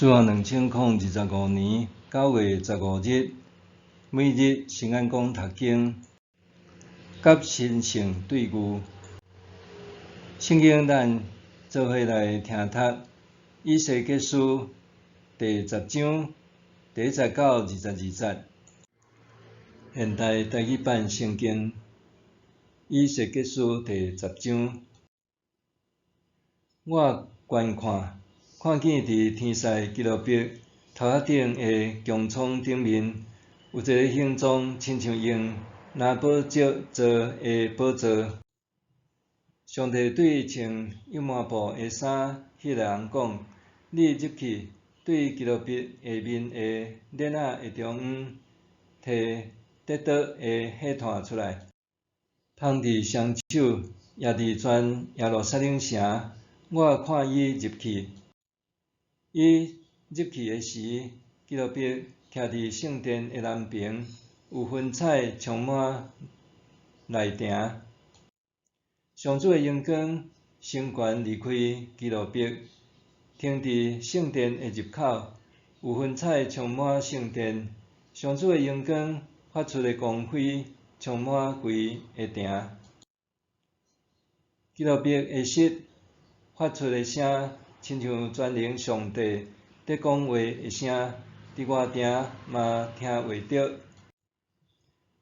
主後2025年9月15日，每日新眼光讀經，佮神聖對遇。聖經咱做伙來聽讀以西結書第十章第一節到22節。現代台語版聖經以西結書第十章，我觀看，看見佇天使基路伯頭殼頂的穹蒼頂面，有一个形狀，親像用藍寶石做的寶座。上帝對穿油麻布的衫彼个人講：你入去，對基路伯下面的鏈仔的中央，提得刀的火炭出來，捧佇雙手，攑佇全耶路撒冷城。我看伊入去，伊入去的時，基路伯徛佇聖殿的南爿，有雲彩充滿內埕。上主的榮光升懸離開基路伯，停佇聖殿的入口，有雲彩充滿聖殿。上主的榮光發出的光輝充滿規个埕。基路伯的膝發出的聲，親像全能上帝佇講話的聲，佇外埕嘛聽會著。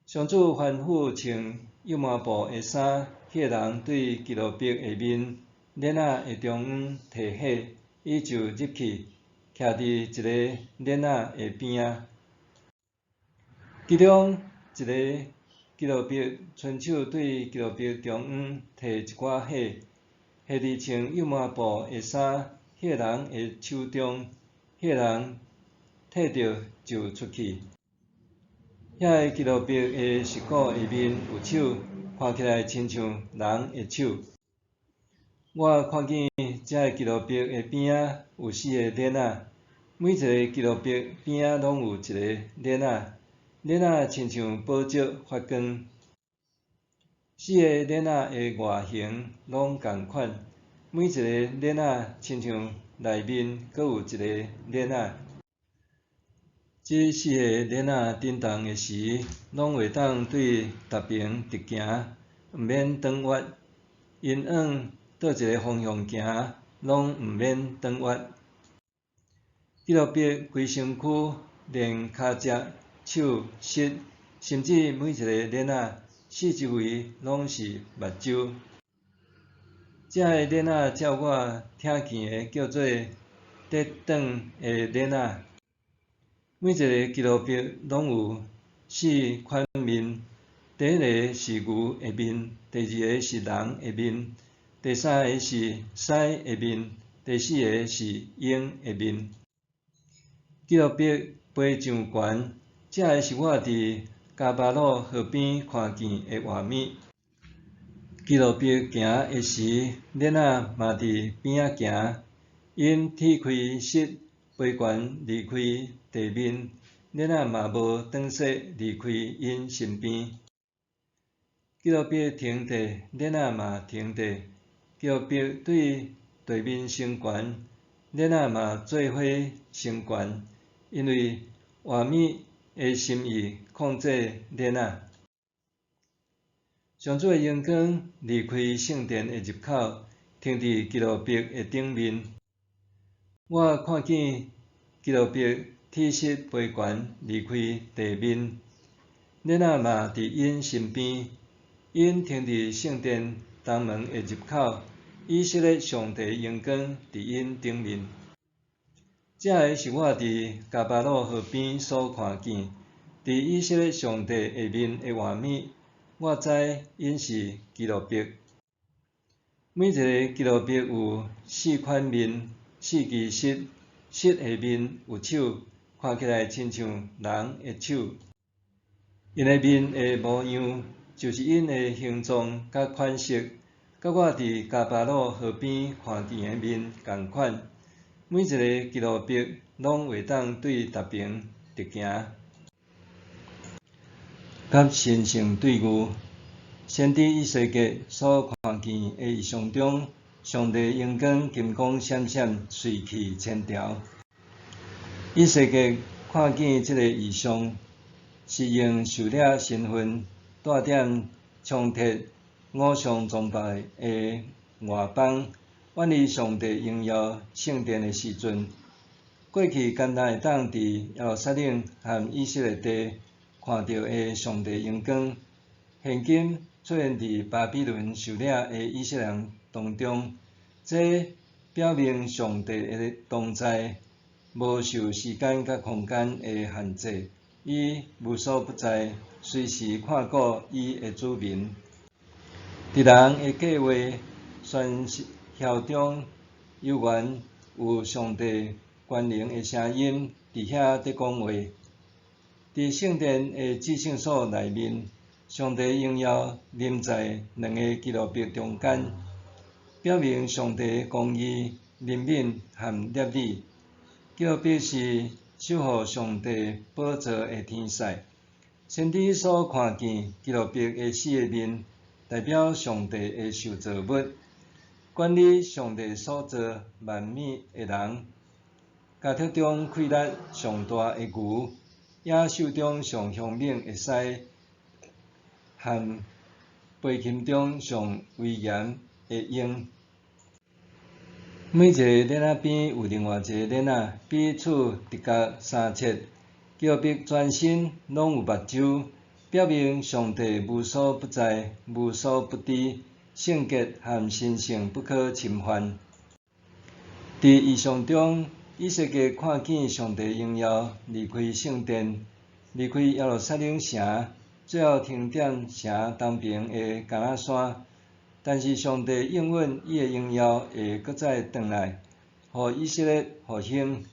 上主吩咐穿油麻布的衫彼个人對基路伯下面鏈仔的中央提火，伊就入去，徛佇一个鏈仔的邊仔。其中一个基路伯伸手對基路伯中央提一寡火，下佇穿油麻布的衫彼個人的手中，彼個人提著就出去。遐个基路伯的膝股下面有手，看起來親像人的手。我看見這个基路伯的邊仔有四个鏈仔，每一个基路伯邊仔攏有一个鏈仔，鏈仔親像寶石發光。四个鏈仔的外形攏仝款，每一个鏈仔親像內面閣有一个鏈仔。這四个鏈仔振動的時，攏會當對逐爿直行，毋免轉彎。𪜶往佗一个方向行，攏毋免轉彎。基路伯規身軀，連跤脊、手、膝，甚至每一个鏈仔，四周圍攏是目睭。這个鏈仔照我聽見的叫做得轉的鏈仔。每一个基路伯攏有四款面：第一个是牛的面，第二个是人的面，第三个是獅的面，第四个是鷹的面。基路伯飛上懸，這个是我佇迦巴魯河邊看見的畫面。基路伯行的時，鏈仔嘛佇邊仔行，𪜶鐵開膝飛懸離開地面，鏈仔嘛無轉說離開𪜶身邊。基路伯停地，鏈仔嘛停地；基路伯對地面升懸，鏈仔嘛做伙升懸，因為畫面的心意控制鏈仔。上主的榮光離開聖殿的入口，停佇基路伯的頂面。我看見基路伯鐵膝飛懸離開地面，鏈仔嘛佇𪜶身邊，𪜶停佇聖殿東門的入口，以色列上帝榮光佇𪜶頂面。這个是我佇迦巴魯河邊所看見，佇以色列上帝下面的畫面。我知𪜶是基路伯。每一个基路伯有四款面，四支膝，膝下面有手，看起來親像人的手。𪜶的面的模樣，就是𪜶的形狀佮款式，佮我佇迦巴魯河邊看見的面仝款。每一个基路伯攏會當對逐爿直行。佮神聖對遇，先知以西結所看見的異象中，上帝榮光金光閃閃，瑞氣千條。以西結看見這个異象，是用受掠身份帶點衝突偶像崇拜的外邦，遠離上帝榮耀聖殿的時陣。過去敢若會當佇耶路撒冷和以色列地看著的上帝榮光，現今出現佇巴比倫受掠的以色列人當中，這表明上帝的同在無受時間佮空間的限制，伊無所不在，隨時看顧伊的子民。佇人的計畫喧囂中，猶原有上帝權能的聲音佇遐佇講話。佇聖殿的至聖所內面，上帝榮耀臨在兩个基路伯中間，表明上帝公義、憐憫和律理。基路伯是守護上帝寶座的天使。先知所看見基路伯的四个面，代表上帝的受造物，管理上帝所造萬物的人。家畜中氣力上大的牛，野獸中上兇猛的獅，和飛禽中上威嚴的鷹。每一个鏈仔邊有另外一個鏈仔，彼此直角3尺。基路伯全身攏有目睭，表明上帝無所不在、無所不知，聖潔和神聖不可侵犯。佇異象中，以西結看見上帝榮耀離開聖殿，離開耶路撒冷城，最後停佇城東爿的橄欖山。但是上帝應允伊的榮耀會閣再轉來，予以色列復興。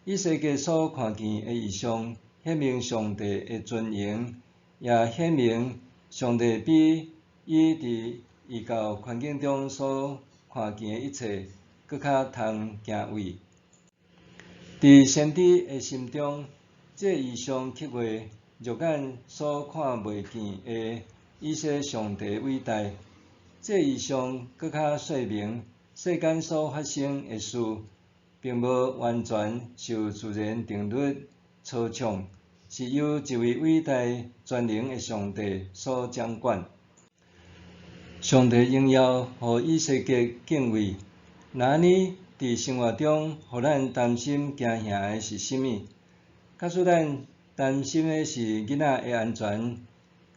以西結所看見的異象，顯明上帝的尊榮，也顯明上帝比伊佇異教環境中所看見的一切，閣較通敬畏。佇先知的心中，這異象刻畫肉眼所看袂見的以色列上帝偉大。這異象閣較說明，世間所發生的事，並無完全受自然定律操控，是由一位偉大全能的上帝所掌管。上帝榮耀予以西結敬畏。若按呢，佇生活中，予咱擔心驚嚇的是啥物？假使咱擔心的是囡仔的安全，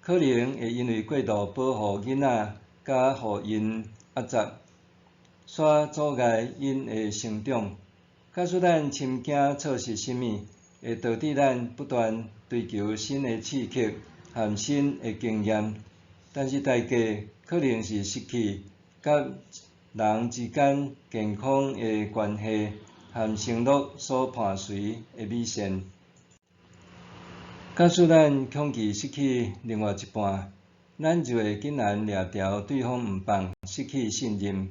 可能會因為過度保護囡仔，佮予𪜶壓榨，煞阻礙𪜶的成長。假使咱深驚錯失啥物，會導致咱不斷追求新的刺激和新的經驗，但是代價可能是失去佮人之間健康的關係和承諾所伴隨的美善。假使咱恐懼失去另外一半，咱就會緊絚掠牢對方毋放，失去信任。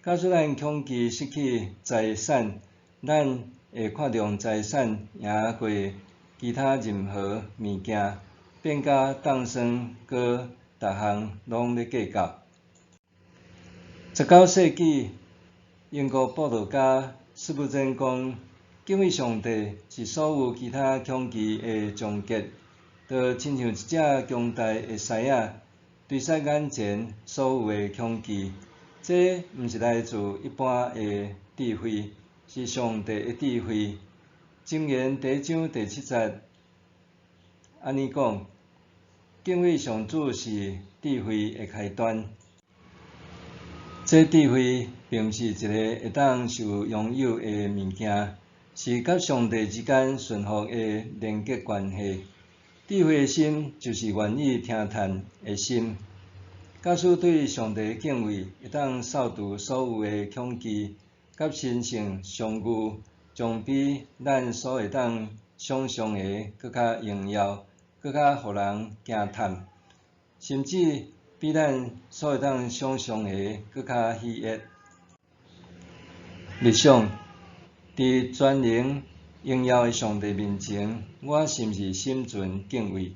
假使咱恐懼失去財產，咱會看重財產贏過其他任何物件，變甲當算閣逐項攏咧計較。19世紀，英國布道家司布真講：敬畏上帝是所有其他恐懼的終結，就親像一隻強大的獅仔，追殺眼前所有的恐懼。這毋是來自一般的智慧，是上帝的智慧。箴言第一章第七節按呢講：敬畏上主是智慧的開端。這智慧並毋是一個會當受擁有的物件，是佮上帝之間順服的連結關係。智慧的心就是願意聽勸的心。假使對上帝敬畏，會當掃除所有的恐懼，佮神聖相遇，將比咱所會當想像的閣較榮耀，閣較予人驚膽，甚至比咱所會當想像的閣較喜悅。默想，佇全能榮耀的上帝面前，我是毋是心存敬畏？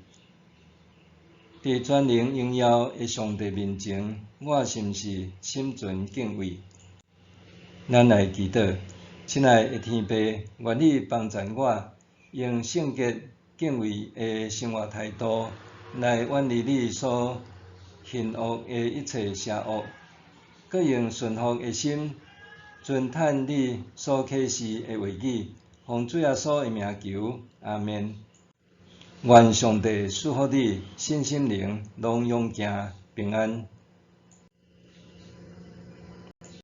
佇全能榮耀的上帝面前，我是毋是心存敬畏？咱來祈禱。親愛的天父，願你幫贊我，用聖潔敬畏的生活態度，來遠離你所恨惡的一切邪惡，閣用順服的心，遵趁你所啟示的話語，奉主耶穌的名求，阿們。願上帝賜福你，身心靈攏勇健平安。